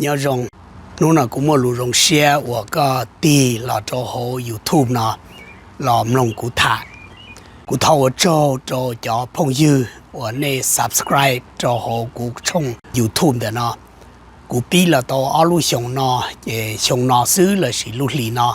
Nyob zoo, hnub no kuv muaj lus zoo siab uas koj tig los rau hauv YouTube no los mloog kuv tham. Kuv thov ua tsaug rau cov phooj ywg uas nej subscribe rau hauv kuv tshooj YouTube ntawm no. Kuv pib los tau ob lub xyoo no, ces xyoo no xwb lossis lub hlis no,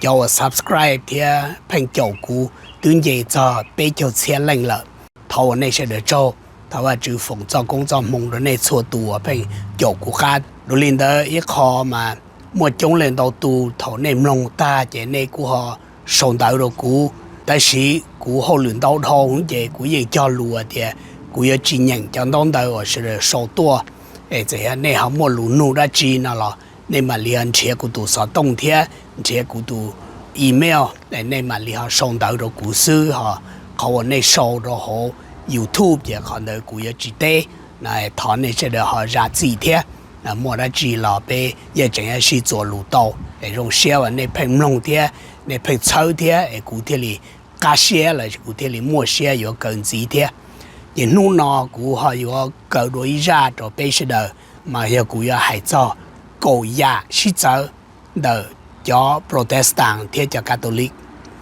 cov uas subscribe thiab pheej caum kuv twb nce txog peb caug txhiab leej lawm. Thov ua nej sawv daws tsaug, thov Vajtswv foom txoj koob txoj hmoo rau nej txhua tus uas pheej caum kuv qab. Dua li ntawd ib qho mas muaj coob leej ntau tus thaum nej mloog tag ces nej kuj ho sau ntawv rau kuv, tab sis kuv hauj lwm ntau dhau ces kuv yeej cog lus tias kuv yuav tsis nyeem cov ntaub ntawv uas sawv daws sau tuaj. Es txawm yog nej ho muaj lus nug dab tsi no los nej mam li ho nrhiav kuv tus xov tooj thiab nrhiav kuv tus email, nej mam li ho sau ntawv rau kuv xwb, ho qhov uas nej sau rau hauv YouTube ces qhov ntawd kuv yuav tsis teb. Thov nej sawv daws ho zam txim thiab. Muaj dab tsi los peb yeej tseem yuav sib txuas lus tau. Es zoo siab uas nej pheej mloog thiab nej pheej txhawb thiab es kuv thiaj li qab siab lossis kuv thiaj li muaj siab yuav kawm ntxiv thiab. Ces hnub no kuv ho yuav kawm dua ib zaj rau peb sawv daws, mas yog kuv yuav hais txog kaum yam sib txawv ntawm cov Protestant thiab cov Catholic.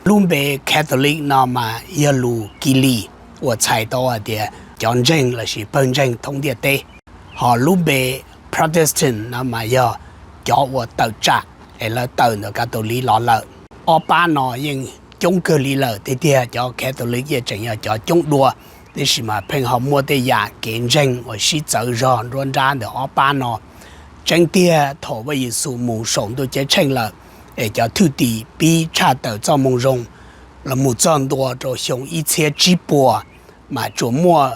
Lub npe Catholic no mas yog lus Kilis uas txhais tau hais tias cov ntseeg lossis pawg ntseeg thoob ntiaj teb. Ho lub npe Protestant no mas yog cov uas tawm tsam, es lawv tawm ntawm Catholic los lawm. Ob pab no yeej coob kawg li lawm tiag tiag, cov Catholic yeej tseem yog cov coob dua, tiam sis mas pheej ho muaj tej yam kev ntseeg uas sib txawv zog nruab nrab ntawm ob pab no. Tseeb tiag thaum Vaj Yexus mus saum ntuj ceeb tsheej lawm, es cov thwj tim pib tshaj tawm Txoj Moo Zoo los mus txog ntua rau xyoo ib txhiab tsib puas, mas tsuas muaj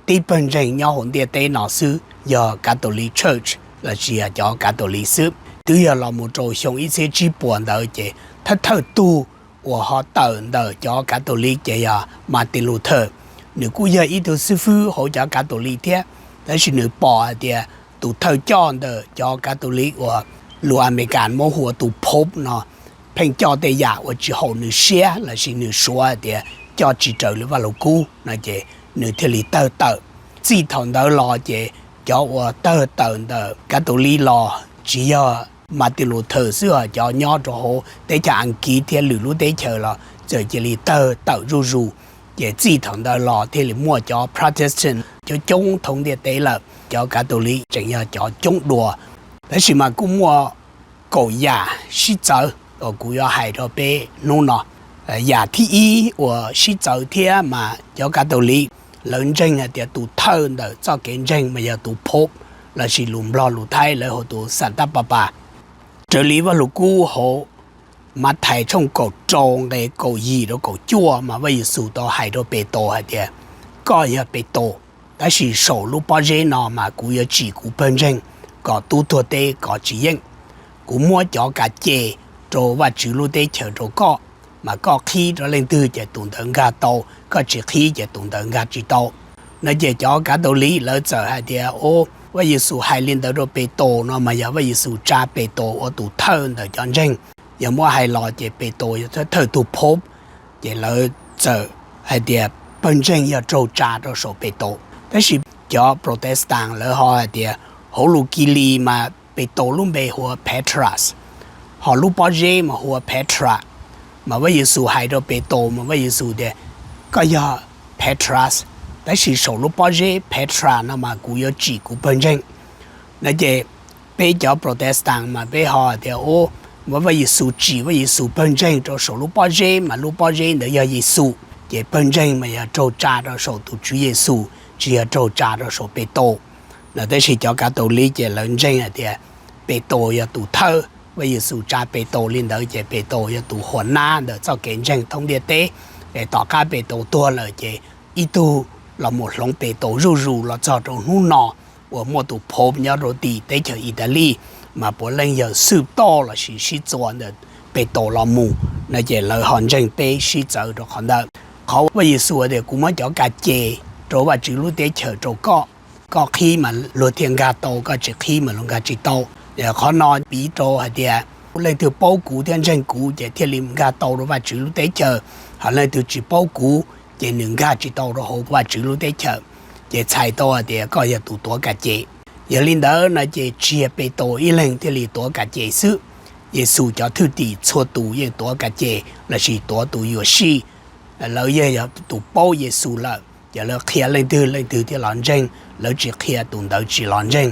tib pawg ntseeg nyob hauv ntiaj teb no xwb yog Catholic Church lossis yog cov Catholic xwb. Twb yog los mus rau xyoo ib txhiab tsib puas ntawd ces thawj thawj tug uas ho tawm ntawm cov Catholic ces yog Martin Luther. Nws kuj yog ib tug xib fwb hauv cov Catholic thiab, tab sis nws pom hais tias tus thawj coj ntawm cov Catholic uas lus Amelikas muab hu ua tus Pope no pheej coj tej yam uas tsis haum nws siab lossis nws suav hais tias coj tsis raws li Vaj Lug Kub no ces nws thiaj li tawg tawm. Txij thaum ntawd los ces cov uas tawg tawm ntawm Catholic los tsis yog Martin Luther xwb, ho cov nyob rau hauv teb chaws Askiv thiab lwm lub teb chaws los txawm cia li tawg tawm zuj zus. Ces txij thaum ntawd los thiaj li muaj cov Protestant coob coob thoob ntiaj teb lawm, cov Catholic tseem yog cov coob dua. Tab sis mas kuj muaj kaum yam sib txawv uas kuv yuav hais rau peb hnub no. Yam thib ib uas sib txawv thiab mas cov Catholic lawv ntseeg hais tias tus thawj ntawm txoj kev ntseeg mas yog tus Pope, lossis lus Nplog lus Thaib lawv hu tus Santa Papa. Raws li Vaj Lug Kub hauv Mathais tshooj kaum rau nqe kaum yim rau kaum cuaj mas Vaj Yexus tau hais rau Petus hais tias, koj yog Petus, tab sis saum lub pob zeb no mas kuv yuav tsim kuv pawg ntseeg kom tub tuag teb kov tsis yeej. Kuv muab cov kas ces rau Vajtswv lub teb chaws rau koj, mas koj qhib rau leej twg ces tus ntawd nkag tau, koj tsis qhib ces tus ntawd nkag tsis tau. No ces cov Catholic lawv txawm hais tias, o, Vaj Yexus hais li ntawd rau Petus no mas yog Vaj Yexus tsa Petus ua tus thawj ntawm cov ntseeg. Yog muab hais los ces Petus yog thawj tug Pope, ces lawv txawm hais tias pawg ntseeg yog raug tsa rau saum Petus. Tab sis cov Protestant lawv ho hais tias hauv lus Kilis mas Petus lub npe hu ua Petras, ho lub pob zeb mas hu ua Petra. Mas Vaj Yexus hais rau Petus mas Vaj Yexus tias, koj yog Petras, tab sis saum lub pob zeb Petra no mas kuv yuav tsim kuv pawg ntseeg. No ces peb cov Protestant mas peb ho tias, o, mas Vaj Yexus tsim Vaj Yexus pawg ntseeg rau saum lub pob zeb mas lub pob zeb ntawd yog Yexus, ces pawg ntseeg mas yog raug tsa rau saum tus Tswv Yexus, tsis yog raug tsa rau saum Petus. No tab sis cov Catholic ces lawv ntseeg hais tias Petus yog tus thawj, Vaj Yexus tsa Petus li ntawd ces Petus yog tus huas nab ntawm txoj kev ntseeg thoob ntiaj teb. Es tom qab Petus tuag lawm ces ib tug los mus hloov Petus zuj zus los txog rau hnub no uas muaj tus Pope nyob rau tim teb chaws Italy, mas puav leej yog xwj toj lossis sib txuas ntawm Petus los mus. No ces lawv ho ntseeg peb sib txawv rau qhov ntawd. Qhov Vaj Yexus tias kuv muab cov kas ces rau Vajtswv lub teb chaws rau koj, koj qhib mas luag thiaj nkag tau, koj tsis qhib mas luag nkag tsis tau. Qhov no piv rau hais tias leej twg paub kuv thiab ntseeg kuv ces thiaj li nkag tau rau Vajtswv lub teb chaws, ho leej twg tsis paub kuv ces nws nkag tsis tau rau hauv Vajtswv lub teb chaws. Ces txhais tau hais tias koj yog tus tuav kas ces. Yog li ntawd no ces tsis yog Petus ib leeg thiaj li tuav kas ces xwb. Yexus cov thwj tim txhua tus yeej tuav kas ces lossis tuav tus yuam sij. Lawv yeej yog tus paub Yexus lawm, ces lawv qhia leej twg leej twg thiaj los ntseeg, lawv tsis qhia tus ntawd tsis los ntseeg.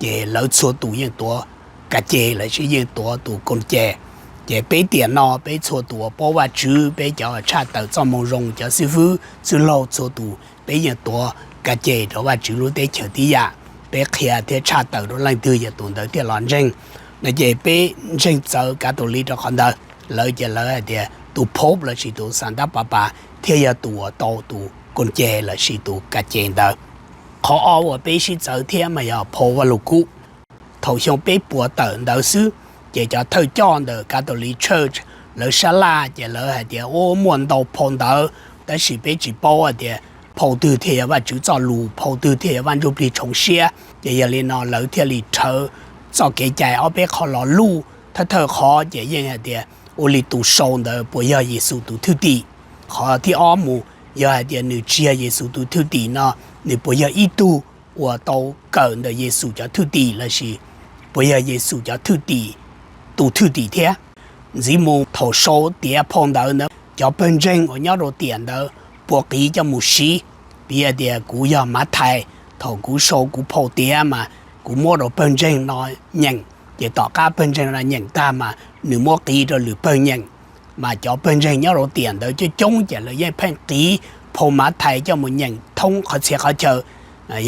Ces lawv txhua tus yeej tuav kas ces lossis yeej tuav tus koos ces. Ces peb tiam no peb txhua tus uas paub Vajtswv, peb cov tshaj tawm txoj moo zoo, cov xib fwb xib laug txhua tus, peb yeej tuav kas ces rau Vajtswv lub teb chaws tib yam. Peb qhia thiab tshaj tawm rau leej twg yog tus ntawd thiaj los ntseeg. No ces peb ntseeg txawv Kav Tos Liv rau qhov ntawd. Lawv ces lawv hais tias tus Pope lossis tus Santas Papas thiaj yog tus uas tau tus koos ces lossis tus kas ces ntawd. Qhov ob uas peb sib txawv thiab mas yog phau Vajluskub. Thaum xyoo peb puas tawm ntawd xwb, ces cov thawj coj ntawm Catholic Church lawv sab laj ces lawv hais tias, Ub, muaj ntau phau ntawv, tab sis peb tsis paub hais tias phau twg thiaj yog Vajtswv txoj lus, phau twg thiaj yog Vaj Ntsujplig tshoov siab. Ces yog li no lawv thiaj li rhawv txoj kev cai ob peb qho lo lus. Thawj thawj qhov ces yeej hais tias ua li tus sau ntawd puas yog Yexus tus thwj tim. Qhov thib ob mus yog hais tias nws tsis yog Yexus tus thwj tim no, nws puas yog ib tug uas tau kawm ntawm Yexus cov thwj tim lossis puas yog Yexus cov thwj tim, tus thwj tim thiab. Ntxiv mus thaum sau tiav phau ntawv ntawd, cov pawg ntseeg uas nyob rau tiam ntawd puas qiv coj mus siv. Piv hais tias kuv yog Mathais, thaum kuv sau kuv phau tiav mas kuv muab rau pawg ntseeg no nyeem, ces tom qab pawg ntseeg no nyeem tag mas nws muab qiv rau lwm pawg nyeem. Mas cov pawg ntseeg nyob rau tiam ntawd coob coob ces lawv yeej pheej qiv phau Mathais coj mus nyeem thoob qhov txhia qhov chaw.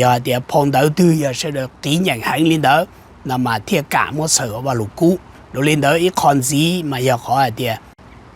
Yog hais tias phau ntawv twg yog sawv daws qiv nyeem heev li ntawd no mas thiaj kam muab xaws ua Vajluskub. Dua li ntawd ib qho ntxiv mas yog qhov hais tias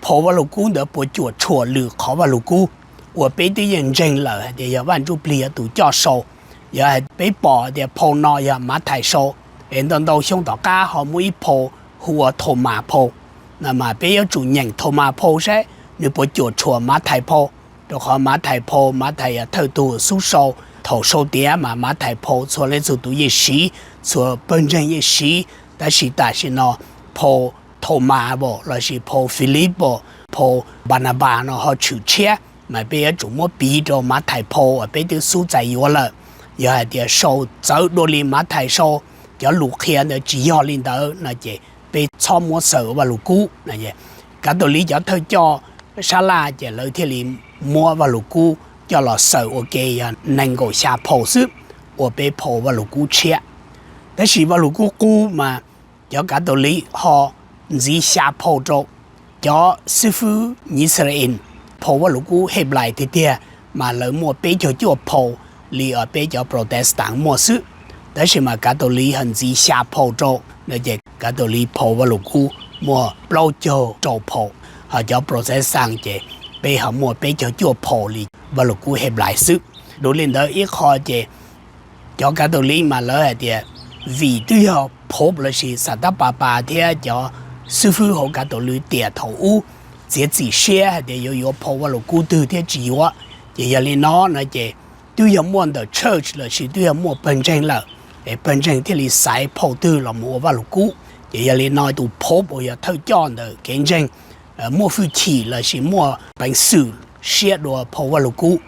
phau Vajluskub ntawd puas cuam tshuam lwm qhov Vajluskub uas peb twb yeej ntseeg lawm hais tias yog Vaj Ntsujplig yog tus coj sau. Yog peb pom tias phau no yog Mathais sau, es ntau ntau xyoo tom qab ho muaj ib phau hu ua Thaumas phau, no mas peb yuav tsum nyeem Thaumas phau saib nws puas cuam tshuam Mathais phau. Rau qhov Mathais phau, Mathais yog thawj tug xub sau. Thaum sau tiav mas Mathais phau txhua leej txhua tus yeej siv, txhua pawg ntseeg yeej siv, tab sis tam sim no phau Thaumas lossis phau Philip, phau Npananpas no ho tshwm tshiab, mas peb yuav tsum muab piv rau Mathais phau uas peb twb xub txais yuav lawm. Yog hais tias sau txawv dua li Mathais sau, cov lus qhia ntawd tsis yog li ntawd no ces peb txhob muab xaws ua Vajluskub. Kav Tos Liv cov thawj coj sab laj ces lawv thiaj li muab Vajluskub coj los xaws ua ke yog nees nkaum xya phau xwb, ua peb phau Vajluskub tshiab. Tab sis Vajluskub qub mas cov Kav Tos Liv ho ntxiv xya phau rau. Cov xib fwb Yixalayees, phau Vajluskub Henplais tiag tiag mas lawv muaj peb caug cuaj phau li peb cov Protestant muaj xwb. Tab sis mas Kav Tos Liv ho ntxiv xya phau rau, no ces Kav Tos Liv phau Vajluskub muaj plaub caug rau phau, ho cov Protestant ces peb ho muaj peb caug cuaj phau li Vajluskub Henplais xwb. Dua li ntawd ib qho ces cov Kav Tos Liv mas lawv hais tias vim twb yog Pope lossis Santas Papas thiab cov xib fwb hauv Kav Tos Liv tiam thaum ub txiav txim siab hais tias yuav yuav phau Vajluskub twg thiab tsis yuav. Ces yog li no no ces twb yog muaj ntawm church lossis twb yog muaj pawg ntseeg lawm, es pawg ntseeg thiaj li xaiv phau twg los mus ua Vajluskub. Ces yog li no tus Pope uas yog thawj coj ntawm kev ntseeg muaj hwj chim lossis muaj peev xwm siab dua phau Vajluskub.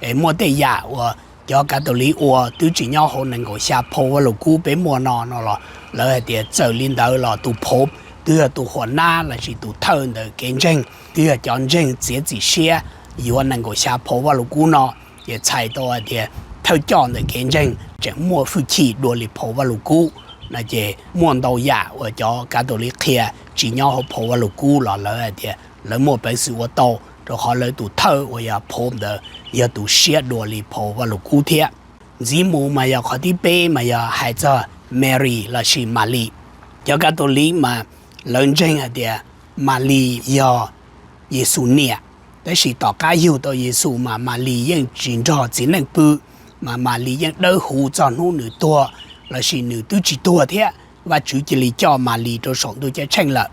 Es muaj tej yam uas cov Kav Tos Liv ua twb tsis nyob hauv nees nkaum xya phau Vajluskub peb muaj no no los lawv hais tias txawm li ntawd los tus Pope twb yog tus huam nab lossis tus thawj ntawm kev ntseeg, twb yog cov ntseeg txiav txim siab yuav nees nkaum xya phau Vajluskub no. Ces txhais tau hais tias thawj coj ntawm kev ntseeg tseem muaj hwj chim dua li phau Vajluskub no ces muaj ntau yam uas cov Kav Tos Liv qhia tsis nyob hauv phau Vajluskub los lawv hais tias lawv muaj peev xwm ua tau, rau qhov lawv tus thawj uas yog Pope ntawd yog tus siab dua li phau Vajluskub thiab. Ntxiv mus mas yog qhov thib peb mas yog hais txog Mary lossis Malis. Cov Kav Tos Liv mas lawv ntseeg hais tias Malis yog Yexus niam, tab sis tom qab yug tau Yexus mas Malis yeej tsis nrog txiv neej pw, mas Malis yeej dawb huv txog hnub nws tuag lossis nws twb tsis tuag thiab, Vajtswv cia li coj Malis rau saum ntuj ceeb tsheej lawm.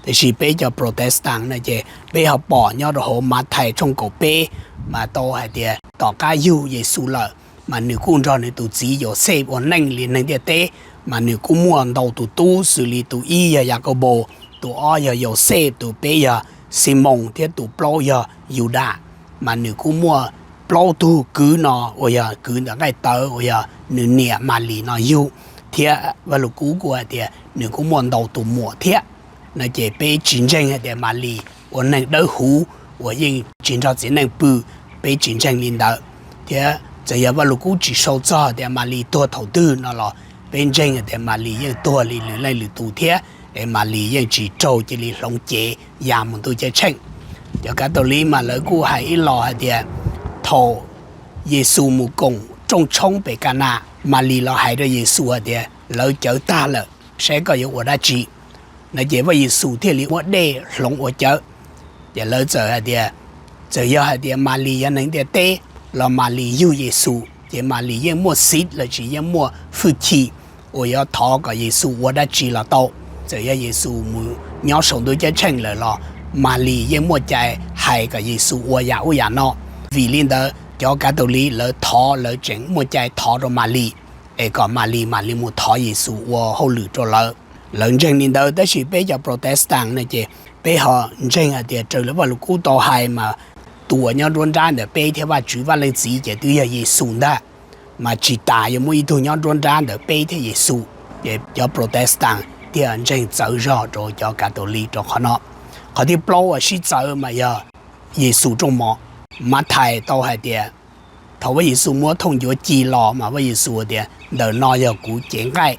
Tiam sis peb cov Protestant no ces peb ho pom nyob rau hauv Mathais tshooj kaum peb mas tau hais tias tom qab yug Yexus lawm, mas nws kuj nrog nws tus txiv Yauxej ua neej li neeg ntiaj teb, mas nws kuj muaj ntau tus tub xws li tus ib yog Yakaunpaus, tus ob yog Yauxej, tus peb yog Ximoos thiab tus plaub yog Yudas. Mas nws kuj muaj plaub tug kwv no uas yog kwv ntawm nqaij tawv uas yog nws niam Malis no yug, thiab Vajluskub kuj hais tias nws kuj muaj ntau tus muam thiab. No ces peb tsis ntseeg hais tias Malis ua neeg dawb huv uas yeej tsis nrog txiv neej pw, peb tsis ntseeg li ntawd. Thiab txawm yog Vajluskub tsis sau txog tias Malis tuag thaum twg no los peb ntseeg hais tias Malis yeej tuag li lwm leej lwm tus thiab, es Malis yeej tsis raug cia li hloov cev ya mus ntuj ceeb tsheej. Cov Catholic mas lawv kuj hais ib los hais tias thaum Yexus mus koom rooj tshoob pem Kanas, Malis los hais rau Yexus hais tias lawv cawv tag lawm, saib koj yuav ua dab tsi. No ces Vaj Yexus thiaj li muab dej hloov ua cawv. Ces lawv txawm hais tias, txawm yog hais tias Malis yog neeg ntiaj teb los Malis yug Yexus ces Malis yeej muaj xib los sis yeej muaj hwj chim uas yuav thov kom Yexus ua dab tsi los tau. Txawm yog Yexus mus nyob saum ntuj ceeb tsheej lawm los Malis yeej muaj cai hais kom Yexus ua yam ub yam no. Vim li ntawd cov Catholic lawv thov, lawv tseem muaj cai thov rau Malis, es kom Malis mam li mus thov Yexus ua hauj lwm rau lawv. Lawv ntseeg li ntawd, tab sis peb cov Protestant no ces peb ho ntseeg hais tias raws li Vajluskub tau hais mas tus uas nyob nruab nrab ntawm peb thiab Vajtswv Vaj Leej Txiv ces twb yog Yexus ntag, mas tsis tas yuav muaj ib tug nyob nruab nrab ntawm peb thiab Yexus. Ces cov Protestant thiaj ntseeg txawv zog rau cov Catholic rau qhov no. Qhov thib plaub uas sib txawv mas yog Yexus rooj mov. Mathais tau hais tias thaum Vaj Yexus muab thooj ncuav ci los mas Vaj Yexus tias ntawm no yog kuv cev nqaij,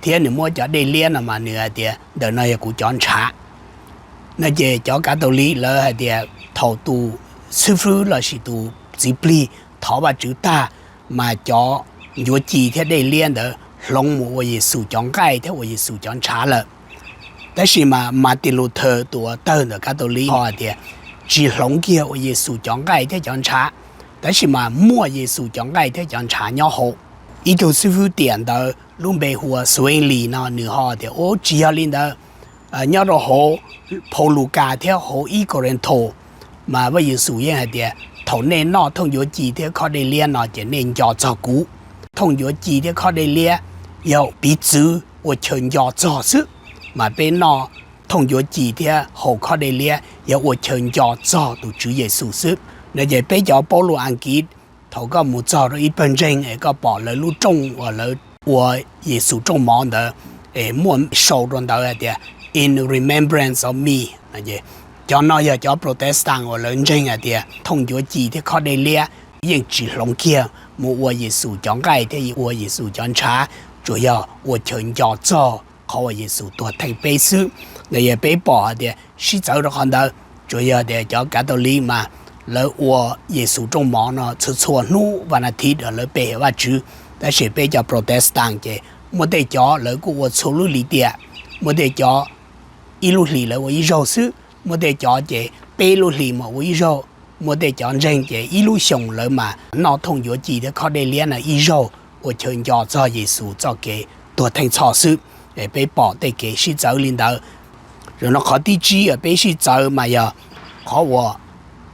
thiab nws muab cov dej liab no mas nws hais tias ntawm no yog kuv cov ntshav. No ces cov Catholic lawv hais tias thaum tus xib fwb los sis tus txiv plig thov Vajtswv tag, mas cov ncuav ci thiab dej liab ntawd hloov mus ua Yexus cov nqaij thiab ua Yexus cov ntshav lawm. Tab sis mas Martin Luther tus uas tawg ntawm Catholic ho hais tias tsis hloov kiag ua Yexus cov nqaij thiab cov ntshav, tab sis mas muaj Yexus cov nqaij thiab cov ntshav nyob hauv. Ib tug xib fwb tiam ntawd lub npe hu ua Zwingli no nws ho tias ub, tsis yog li ntawd. Nyob rau hauv phau Lukas thiab hauv ib Kauleethaus mas Vaj Yexus yeej hais tias thaum nej noj thooj ncuav ci thiab khob dej liab no ces nej nco txog kuv. Thooj ncuav ci thiab khob dej liab yog piv txwv ua chaw nco txog xwb, mas peb noj thooj ncuav ci thiab haus khob dej liab yog ua chaw nco txog tus Tswv Yexus xwb. No ces peb cov paub lus Askiv, thaum koj mus txog rau ib pawg ntseeg es koj pom lawv lub rooj uas lawv ua Yexus rooj mov ntawd es muaj sau rau ntawd hais tias In Remembrance of Me, cov no yog cov Protestant uas lawv ntseeg hais tias thooj ncuav ci thiab khob dej liab yeej tsis hloov kiag mus ua Yexus cov nqaij thiab ua Yexus cov ntshav, tsuas yog ua chaw nco txog qhov uas Yexus tuag theej peb xwb. No yog peb pom hais tias sib txawv rau qhov ntawd. Tsuas yog tias cov Catholic mas lawv ua Yexus rooj mov no txhua txhua hnub vas nas thiv uas lawv pe hawm Vajtswv, tab sis peb cov Protestant ces muaj tej cov lawv kuj ua txhua lub hlis tiam, muaj tej cov ib lub hlis lawv ua ib zaug xwb, muaj tej cov ces peb lub hlis mas ua ib zaug, muaj tej cov ntseeg ces ib lub xyoos lawv mas noj thooj ncuav ci thiab khob dej liab no ib zaug ua chaw nco txog Yexus txoj kev tuag theej txhoj xwb. Es peb pom tej kev sib txawv li ntawd. Zaum no qhov thib tsib uas peb sib txawv mas yog qhov uas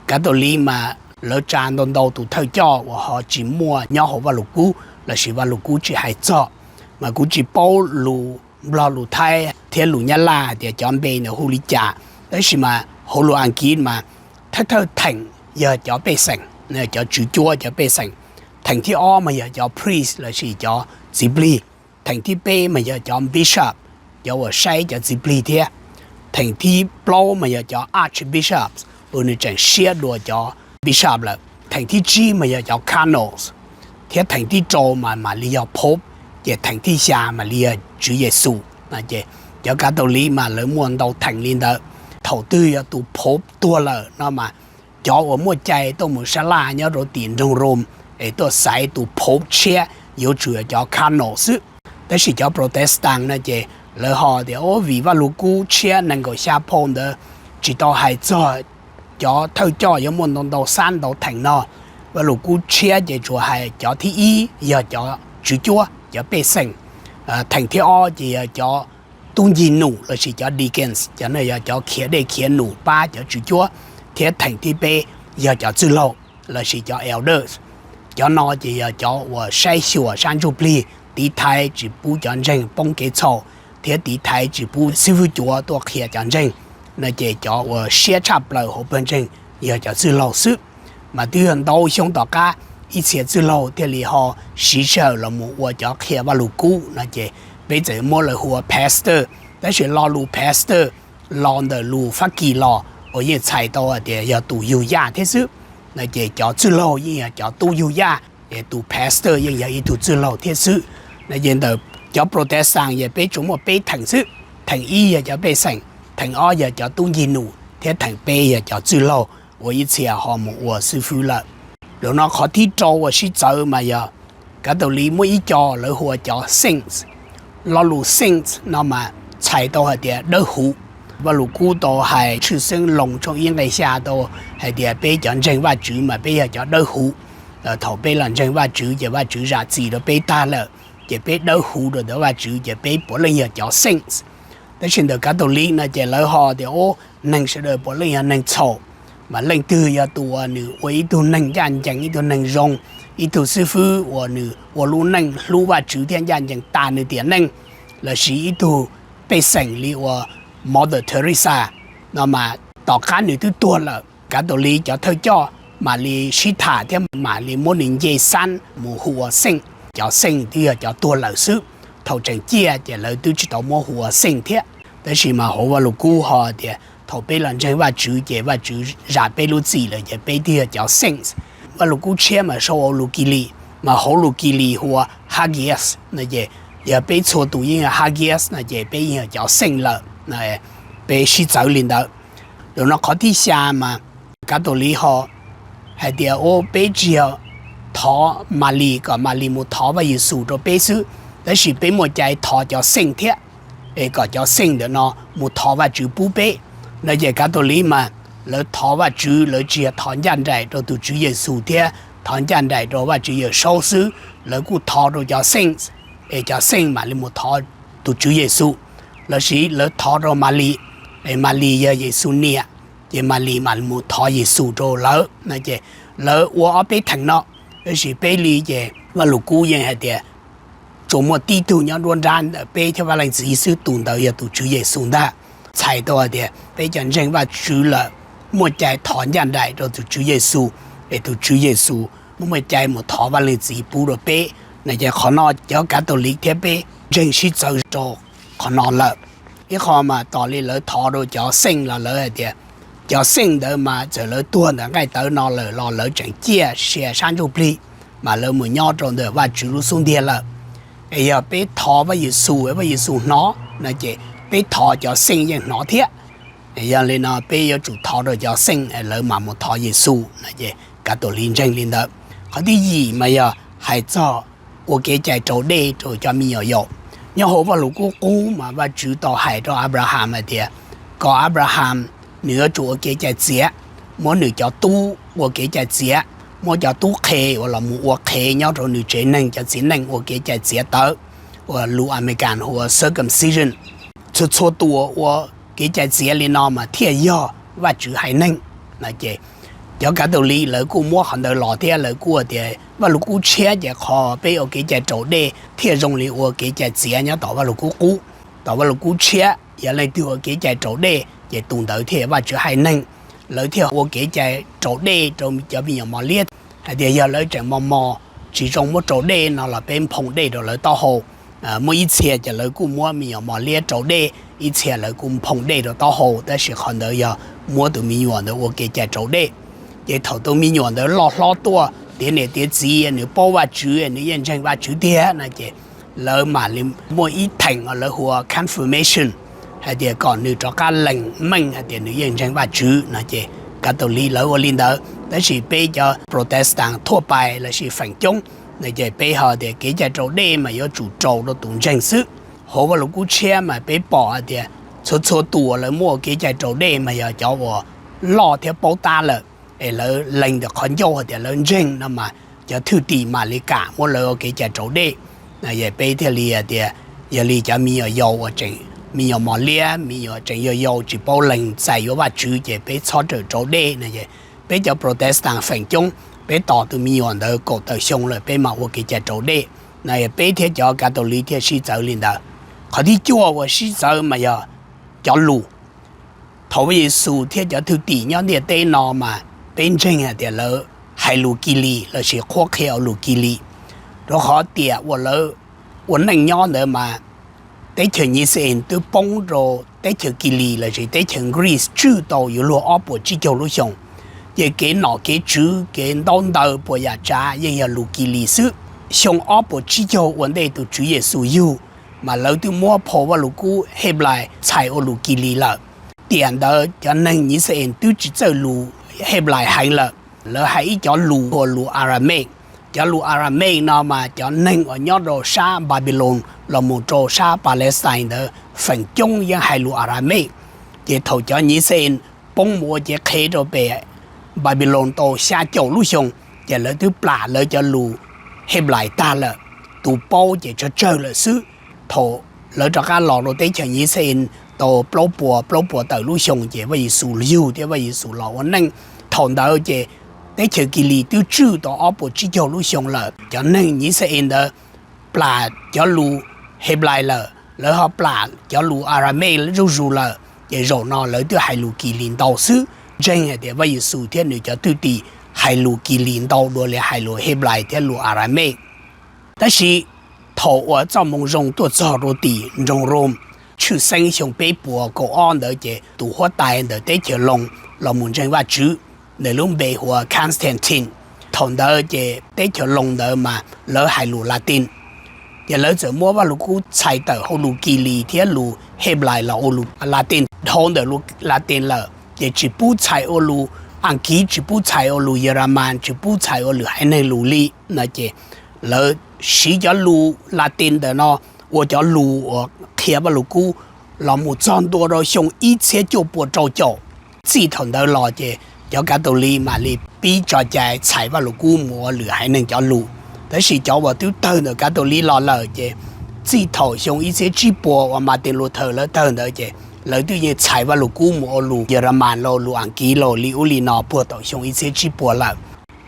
Catholic mas lawv tsa ntau ntau tus thawj coj uas ho tsis muaj nyob hauv Vajluskub los sis Vajluskub tsis hais txog, mas kuv tsis paub lus Nplog, lus Thaib thiab lus Nyab Laj hais tias cov npe ntawd hu li cas, tab sis mas hauv lus Askiv mas thawj thawj theem yog cov pej xeem, cov tswv cuab cov pej xeem. Theem thib ob mas yog cov priest los sis cov txiv plig. Theem thib peb mas yog cov bishop, cov uas saib cov txiv plig thiab. Theem thib plaub mas yog cov archbishop, uas nws tseem siab dua cov bishop lawm. Theem thib tsib mas yog cov cardinals, thiab theem thib rau mas mam li yog pope, ces theem thib xya mam li yog Tswv Yexus. Ces cov Catholic mas lawv muaj ntau theem li ntawd. Thaum twg yog tus pope tuag lawm no mas cov uas muaj cai tuaj mus sab laj nyob rau tim nroog Rome es tuaj xaiv tus pope tshiab yuav tsum yog cov cardinal xwb. Tab sis cov Protestant no ces lawv ho tias, o, vim Vajluskub tshiab nees nkaum xya phau ntawd tsis tau hais txog cov thawj coj yuav muaj ntau ntau xab ntau theem no. Vajluskub tshiab ces tsuas hais cov thib ib yog cov tswv cuab, cov pej xeem. Theem thib ob ces yog cov tub ncig num los sis cov deacons, cov no yog cov khiav dej khiav num pab cov tswv cuab, thiab theem thib peb yog cov txwj laug los sis cov elders. Cov no ces yog cov uas saib xyuas sab ntsuj plig, tiv thaiv tsis pub cov ntseeg poob kev txhaum, thiab tiv thaiv tsis pub xib fwb cuav tuaj qhia cov ntseeg. No ces cov uas siab tshaj plaws hauv pawg ntseeg yog cov txwj laug xwb. Mas twb yog ntau xyoo tom qab ib txhia txwj laug thiaj li ho siv sij hawm los mus ua cov qhia Vajluskub no ces peb txawm muab lawv hu ua pastor. Tab sis lo lus pastor los ntawm lus Fab Kis los uas yeej txhais tau hais tias yog tus yug yaj thiab xwb. No ces cov txwj laug yeej yog cov tub yug yaj, es tus pastor yeej yog ib tug txwj laug thiab xwb. No ces ntawm cov Protestant ces peb tsuas muaj peb theem xwb. Theem ib yog cov pej xeem, theem ob yog cov tub ncig num, thiab theem peb yog cov txwj laug uas ib txhia ho mus ua xib fwb lawm. Zaum no qhov thib rau uas sib txawv mas yog Catholic muaj ib co lawv hu ua cov saints. Lo lus saints no mas txhais tau hais tias dawb huv. Vajluskub tau hais tshwj xeeb Loos tshooj ib nqe xya tau hais tias peb cov ntseeg Vajtswv mas peb yog cov dawb huv. Thaum peb los ntseeg Vajtswv ces Vajtswv zam txim rau peb tag lawm, ces peb dawb huv rau ntawm Vajtswv ces peb puav leej yog cov saints. Tab sis ntawm Catholic no ces lawv ho tias ub, neeg sawv daws puav leej yog neeg txhaum, mas leej twg yog tus uas nws ua ib tug neeg ncaj ncees, ib tug neeg zoo, ib tug xib fwb uas nws ua lub neej hlub Vajtswv thiab ncaj ncees tas nws tiam neej, lossis ib tug pej xeem li uas Mother Teresa no mas tom qab nws twb tuag lawm, Catholic cov thawj coj mam li sib tham thiab mam li muab nws nce xab mus hu ua saint. Cov saint twb yog cov tuag lawm xwb, thaum tseem ciaj ces lawv twb tsis tau muab hu ua saint thiab. Tab sis mas hauv Vajluskub ho tias thaum peb los ntseeg Vajtswv ces Vajtswv zam peb lub txim lawm ces peb twb yog cov saints. Vajluskub tshiab mas sau ua lus Kilis, mas hauv lus Kilis hu ua hagios no ces yog peb txhua tus yeej yog hagios no ces peb yeej yog cov saint lawm, peb sib txawv li ntawd. Zaum no qhov thib xya mas Catholic ho hais tias ua peb tsis yog thov Malis kom Malis mus thov Vaj Yexus rau peb xwb, tab sis peb muaj cai thov cov saint thiab, es kom cov saint ntawm no mus thov Vajtswv pub peb. No ces Catholic mas lawv thov Vajtswv lawv tsis yog thov ncaj nraim rau tus Tswv Yexus thiab thov ncaj nraim rau Vajtswv Yawmsaub xwb, lawv kuj thov rau cov saints, es cov saints mam li mus thov tus Tswv Yexus, lossis lawv thov rau Malis, es Malis yog Yexus niam, ces Malis mam li mus thov Yexus rau lawv no ces lawv ua ob peb theem no. Tab sis peb li ces Vajluskub yeej hais tias tsuas muaj tib tug nyob nruab nrab ntawm peb thiab Vaj Leej Txiv xwb, tus ntawd yog tus Tswv Yexus ntag. Txhais tau hais tias peb cov ntseeg Vajtswv lawm muaj cai thov ncaj nraim rau tus Tswv Yexus, es tus Tswv Yexus muaj muaj cai mus thov Vaj Leej Txiv pub rau peb. No ces qhov no cov Catholic thiab peb ntseeg sib txawv rau qhov no lawm. Ib qho mas tos li lawv thov rau cov saint los lawv hais tias cov saint ntawd mas txawm lawv tuag ntawm nqaij tawv no lawm los lawv tseem ciaj sia sab ntsuj plig, mas lawv mus nyob rau ntawm Vajtswv lub xub ntiag lawm. Es yog peb thov Vaj Yexus, Vaj Yexus hnov no ces peb thov cov saint yeej hnov thiab. Yog li no peb yuav tsum thov rau cov saint lawv mam mus thov Yexus no ces Catholic ntseeg li ntawd. Qhov thib yim mas yog hais txog ua kev cai raus dej rau cov me nyuam yaus. Nyob hauv Vajluskub Qub mas Vajtswv tau hais rau Abraham hais tias kom Abraham nws yuav tsum ua kev cai txiav, muab nws cov tub ua kev cai txiav, muab cov tub qhe uas los mus ua qhev nyob rau nws tsev neeg cov txiv neej ua kev cai txiav tawv, uas lus Amelikas hu ua circumcision. Txhua txhua tus uas ua kev cai txiav li no mas thiaj yog Vajtswv haiv neeg no ces cov Catholic lawv kuj muab qhov ntawd los thiab lawv kuj tias Vajluskub Tshiab ces qhov peb ua kev cai raus dej thiaj zoo li ua kev cai txiav nyob tom Vajluskub Qub. Tom Vajluskub Tshiab yog leej twg ua kev cai raus dej ces tus ntawd thiaj Vajtswv haiv neeg. Lawv thiaj ua kev cai raus dej rau cov me nyuam mos liab hais tias yog lawv tseem mos mos tsis zoo muab raus dej no los peb nphoo dej rau lawv taub hau. Muaj ib txhia ces lawv kuj muab me nyuam mos liab raus dej, ib txhia lawv kuj nphoo dej rau taub hau, tab sis qhov ntawd yog muab tus me nyuam ntawd ua kev cai raus dej. Ces thaum tus me nyuam ntawd loj hlob tuaj tiav niam tiav txiv, nws paub Vajtswv, nws yeej ntseeg Vajtswv tiag no ces lawv mam li muaj ib theem uas lawv hu ua confirmation, hais tias kom nws rov qab lees meej hais tias nws yeej ntseeg Vajtswv no ces Catholic lawv ua li ntawd. Tab sis peb cov Protestant thuaj pais lossis feem coob no ces peb ho tias kev cai raus dej mas yuav tsum raus rau tus ntseeg xwb. Hauv Vajluskub Tshiab mas peb pom hais tias txhua txhua tus uas lawv muaj ua kev cai raus dej mas yog cov uas loj thiab paub tab lawm, es lawv lees ntawm qhov ncauj hais tias lawv ntseeg no mas cov thwj tim mam li kam muab lawv ua kev cai raus dej. Peb thiaj li hais tias yog li cov me nyuam yaus uas tseem me nyuam mos liab, me nyuam tseem yau yau tsis paub lees txais yuav Vajtswv ces peb txhob rawm raus dej no. Peb cov Protestant feem coob peb tos tus me nyuam ntawd kaum tawm xyoo lawm peb mam ua kev cai raus dej no. Peb thiab cov Catholic thiaj sib txawv li ntawd. Qhov thib cuaj uas sib txawv mas yog cov lus. Thaum Vaj Yexus thiab cov thwj tim nyob ntiaj teb no mas peb ntseeg hais tias lawv hais lus Kilis lossis qhuab qhia ua lus Kilis. Rau qhov tiam uas lawv ua neej nyob ntawd mas teb chaws Nyiv Xa Es twb poob rau teb chaws Kilis lossis teb chaws Greece tswj tau yuav luag ob puas tsib caug lub xyoo. Ces kev nom kev tswv, kev ntaub ntawv puas yam tsav yeej yog lus Kilis xwb. Xyoo ob puas tsib caug ua ntej tus Tswv Yexus yug, mas lawv twb muab phau Vajluskub Henplais txhais ua lus Kilis lawm. Tiam ntawd cov neeg Nyiv Xa Es twb tsis txawj lus Henplais heev lawm, lawv hais ib cov lus hu ua lus Aramaic. Cov lus Aramaic no mas cov neeg uas nyob rau sab Npanpiloos los mus rau sab Palestine ntawd feem coob yeej hais lus Aramaic. Ces thaum cov Nyiv Xa Es poob mus ua cev qhev rau pem Npanpiloos tau xya caum lub xyoo, ces lawv twb plam lawv cov lus Henplais tag lawm. Tus paub ces tsawg tsawg lawm xwb. Thaum lawv rov qab los rau teb chaws Nyiv Xa Es tau plaub puas, plaub puas tawm lub xyoo ces Vaj Yexus yug thiab Vaj Yexus los ua neej. Thaum ntawd ces teb chaws Kilis twb tswj tau ob puas tsib caug lub xyoo lawm. Cov neeg Nyiv Xa Es ntawd plam cov lus Henplais lawm, lawv ho plam cov lus Aramaic zuj zus lawm, ces zaum no lawv twb hais lus Kilis ntau xwb. Ntseeg hais tias Vaj Yexus thiab nws cov thwj tim hais lus Kilis ntau dua li hais lus Henplais thiab lus Aramaic. Tab sis thaum uas Txoj Moo Zoo tuaj txog rau tim nroog Rome, tshwj xeeb xyoo peb puas kaum ob ntawd ces tus huab tais ntawm teb chaws Loos los mus ntseeg Vajtswv, nws lub npe hu ua Constantine. Thaum ntawd ces teb chaws Loos ntawd mas lawv hais lus Latin, ces lawv txawm muab Vajluskub txhais tawm hauv lus Kilis thiab lus Henplais los ua lus Latin. Dhau ntawm lus Latin lawm ces tsis pub txhais ua lus Askiv, tsis pub txhais ua lus Yelamas, tsis pub txhais ua lwm haiv neeg lus li no ces lawv siv cov lus Latin ntawm no ua cov lus uas qhia Vajluskub los mus txog ntua rau xyoo ib txhiab cuaj puas rau caum. Txij thaum ntawd los ces cov Catholic mam li pib tso cai txhais Vajluskub mus ua lwm haiv neeg cov lus. Tab sis cov uas twb tawg ntawm Catholic los lawm ces txij thaum xyoo ib txhiab tsib puas uas Martin Luther lawv tawg ntawd ces lawv twb yeej txhais Vajluskub mus ua lus Yelamas los lus Askiv los li ub li no puag thaum xyoo ib txhiab tsib puas lawm.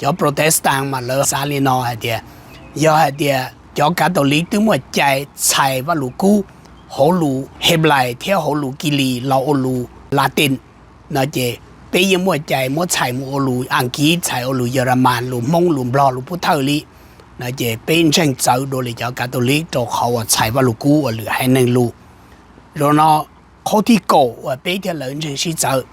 Cov Protestant mas lawv xav li no hais tias, yog hais tias cov Catholic twb muaj cai txhais Vajluskub hauv lus Henplais thiab hauv lus Kilis los ua lus Latin no ces peb yeej muaj cai muab txhais mus ua lus Askiv, txhais ua lus Yelamas, lus Hmoob, lus Nplog, lus Pub Thawj li no ces peb ntseeg txawv dua li cov Catholic rau qhov uas txhais Vajluskub ua lwm haiv neeg lus. Zaum no qhov thib kaum uas peb thiaj lawv ntseeg sib txawv.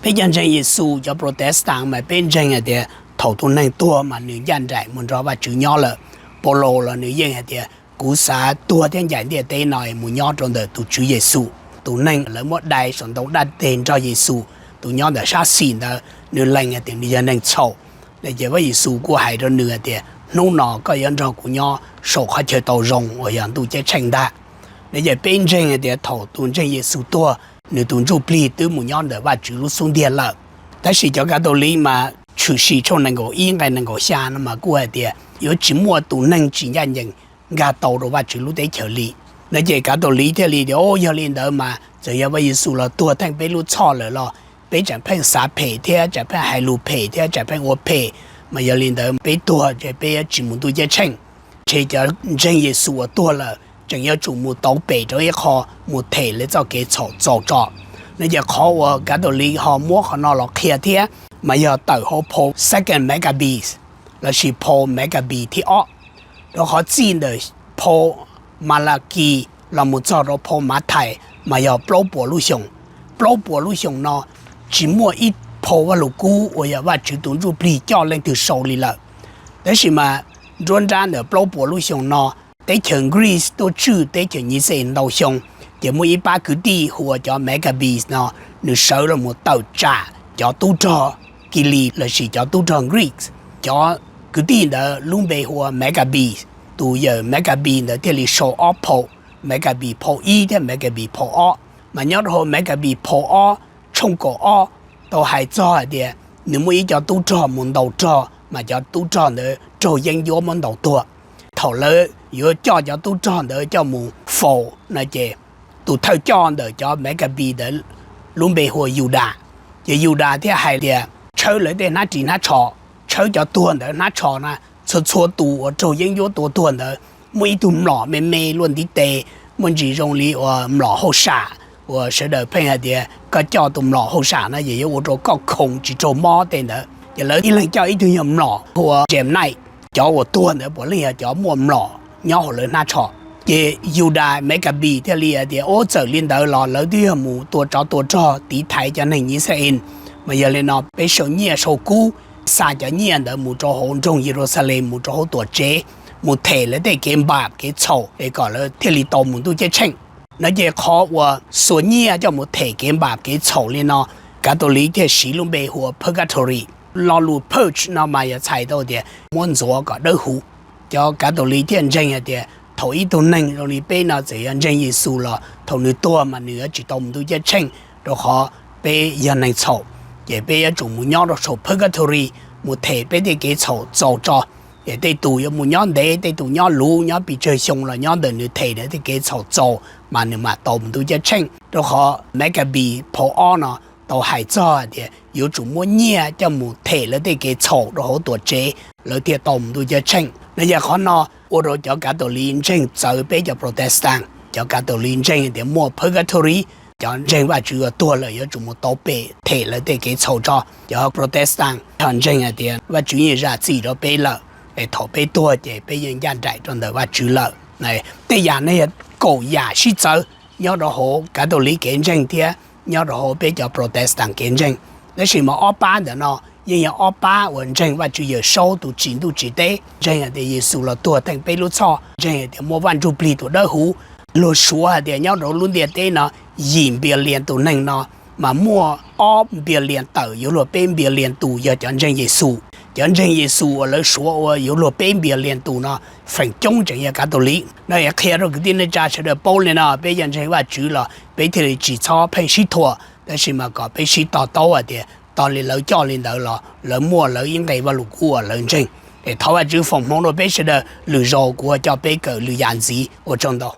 Peb cov ntseeg Yexus cov Protestant mas peb ntseeg hais tias thaum tus neeg tuag mas nws ncaj nraim mus nrog Vajtswv nyob lawm. Paulus los nws yeej hais tias kuv xav tuag thiab ncaim ntiaj teb no mus nyob rau ntawm tus Tswv Yexus. Tus neeg lawv muab dai saum ntoo dab teg nrog Yexus, tus nyob ntawm sab xis ntawd, nws lees hais tias nws yog neeg txhaum. No ces Vaj Yexus kuj hais rau nws hais tias hnub no koj yuav nrog kuv nyob saum qhov chaw tau zoo uas yog ntuj ceeb tsheej ntag. No ces peb ntseeg hais tias thaum tus ntseeg Yexus tuag, nws tus ntsuj plig twb mus nyob ntawm Vajtswv lub xub ntiag lawm. Tab sis cov Catholic mas Tshwm Sim tshooj nees nkaum ib nqe nees nkaum xya no mas kuj hais tias yuav tsis muaj tus neeg tsis ncaj ncees nkag tau rau Vajtswv lub teb chaws li. No ces Catholic thiaj li tias, o, yog li ntawd mas txawm yog Vaj Yexus los tuag theej peb lub txhoj lawm los peb tseem pheej xav phem thiab tseem pheej hais lus phem thiab tseem pheej ua phem, mas yog li ntawd peb tuag ces peb yuav tsis mus ntuj ceeb tsheej. Ntshe cov ntseeg Yexus uas tuag lawm tseem yuav tsum mus tauv pem rau ib qho mus them lawv txoj kev txhaum txaus tso. No ces qhov uas Catholic ho muab qhov no los qhia thiab mas yog tawm hauv phau Second Maccabees lossis phau Maccabees thib ob, rau qhov txij ntawm phau Malakis los mus txog rau phau Mathais mas yog plaub puas lub xyoos. Plaub puas lub xyoos no tsis muaj ib phau Vajluskub uas yog Vajtswv tus Ntsujplig coj leej twg sau li lawm. Tab sis mas nruab nrab ntawm plaub puas lub xyoos no, teb chaws Greece tuaj tswj teb chaws Yixalayees ntau xyoo, ces muaj ib pab kwv tij hu ua cov Maccabees no, nws sawv los mus tawm tsam cov tub rog Kilis lossis cov tub rog Greeks. Cov kwv tij ntawd lub npe hu ua Maccabees. Tus yawm Maccabees ntawd thiaj li sau ob phau, Maccabees phau ib thiab Maccabees phau ob. Mas nyob rau hauv Maccabees phau ob, tshooj kaum ob, tau hais txog hais tias nws muaj ib co tub rog mus ntaus rog, mas cov tub rog ntawd raug yeeb ncuab muab ntaus tuag. Thaum lawv yuav coj cov tub rog ntawd coj mus faus no ces tus thawj coj ntawm cov Maccabees ntawd lub npe hu ua Yudas. Ces Yudas thiaj hais tias tshawb lawv tej hnab ris hnab tsho, tshawb cov tuag ntawd hnab tsho na, txhua txhua tus uas raug yeeb ncuab tua tuag ntawd muaj ib tug mlom me me luaj ntiv tes, muaj ntsis zoo li uas mlom hauj sam, uas sawv daws pheej hais tias koj coj tus mlom hauj sam no ces yuav ua rau koj khoom tsis raug mob tej ntawd. Ces lawv ib leeg coj ib tug nyuag mlom hu ua James Knight. Cov uas tuag ntawd puav leej yog cov muaj mlom nyob hauv lawv hnab tsho. Ces Yudas Maccabee thiaj li hais tias, ub, txawm li ntawd los lawv twb yog mus tua tsov tua rog tiv thaiv cov neeg Yixalayees, mas yog li no peb sau nyiaj sau kub, xa cov nyiaj ntawd mus rau hauv nroog Yeluxalees, mus rau hauv tuam tsev, mus them lawv tej kev npam kev txhaum es kom lawv thiaj li tau mus ntuj ceeb tsheej. No ces qhov uas xuas nyiaj coj mus them kev npam kev txhaum li no, Catholic thiaj siv lub npe hu ua purgatory. Lo lus purge no mas yog txhais tau tias muab ntxuav kom dawb huv. Cov Catholic thiaj ntseeg hais tias thaum ib tug neeg zoo li peb no txawm yog ntseeg Yexus los thaum nws tuag mas nws yuav tsis tau mus ntuj ceeb tsheej, rau qhov peb yog neeg txhaum, ces peb yuav tsum mus nyob rau saum purgatory, mus them peb tej kev txhaum txaus tso. Ces tej tus yuav mus nyob ntev, tej tus nyob luv, nyob pes tsawg xyoo los nyob ntawm nws them nws tej kev txhaum txaus mas nws mam tau mus ntuj ceeb tsheej. Rau qhov Maccabee phau ob no tau hais txog hais tias yuav tsum muab nyiaj coj mus them lawv tej kev txhaum rau hauv tuam tsev, lawv thiaj tau mus ntuj ceeb tsheej. No yog qhov no ua rau cov Catholic ntseeg txawv peb cov Protestant. Cov Catholic ntseeg tias muaj purgatory, cov ntseeg Vajtswv uas tuag lawm yuav tsum mus tau pem them lawv tej kev txhaum tso. Cov Protestant ho ntseeg hais tias Vajtswv yeej zam txim rau peb lawm, es thaum peb tuag ces peb yeej ncaj nraim rau ntawm Vajtswv lawm. Tej yam no yog kaum yam sib txawv nyob rau hauv Catholic kev ntseeg thiab nyob rau hauv peb cov Protestant kev ntseeg. Tab sis mas ob pab ntawm no yeej yog ob pab uas ntseeg Vajtswv Yawmsaub tus tsim ntuj tsim teb, ntseeg hais tias Yexus los tuag theej peb lub txhoj, ntseeg hais tias muaj Vaj Ntsujplig tus Dawbhuv. Luag suav hais tias nyob rau lub ntiaj teb no yim npias lias tus neeg no, mas muaj ob npias lias tawm yuav luag peb npias lias tus yog cov ntseeg Yexus. Cov ntseeg Yexus uas lawv suav ua yuav luag peb npias lias tus no feem coob tseem yog Catholic. No es qhia rau kwv tij neej tsa sawv daws paub li no, peb yog ntseeg Vajtswv los peb thiaj li tsis txhob pheej sib thuam, tab sis mas kom peb sib to taub hais tias tog li lawv coj li ntawd los lawv muaj lawv ib nqe Vajluskub uas lawv ntseeg. Es thov Vajtswv foom hmoov rau peb sawv daws, lwm zaus kuv ua coj peb kawm lwm yam ntxiv. Ua tsaug ntau.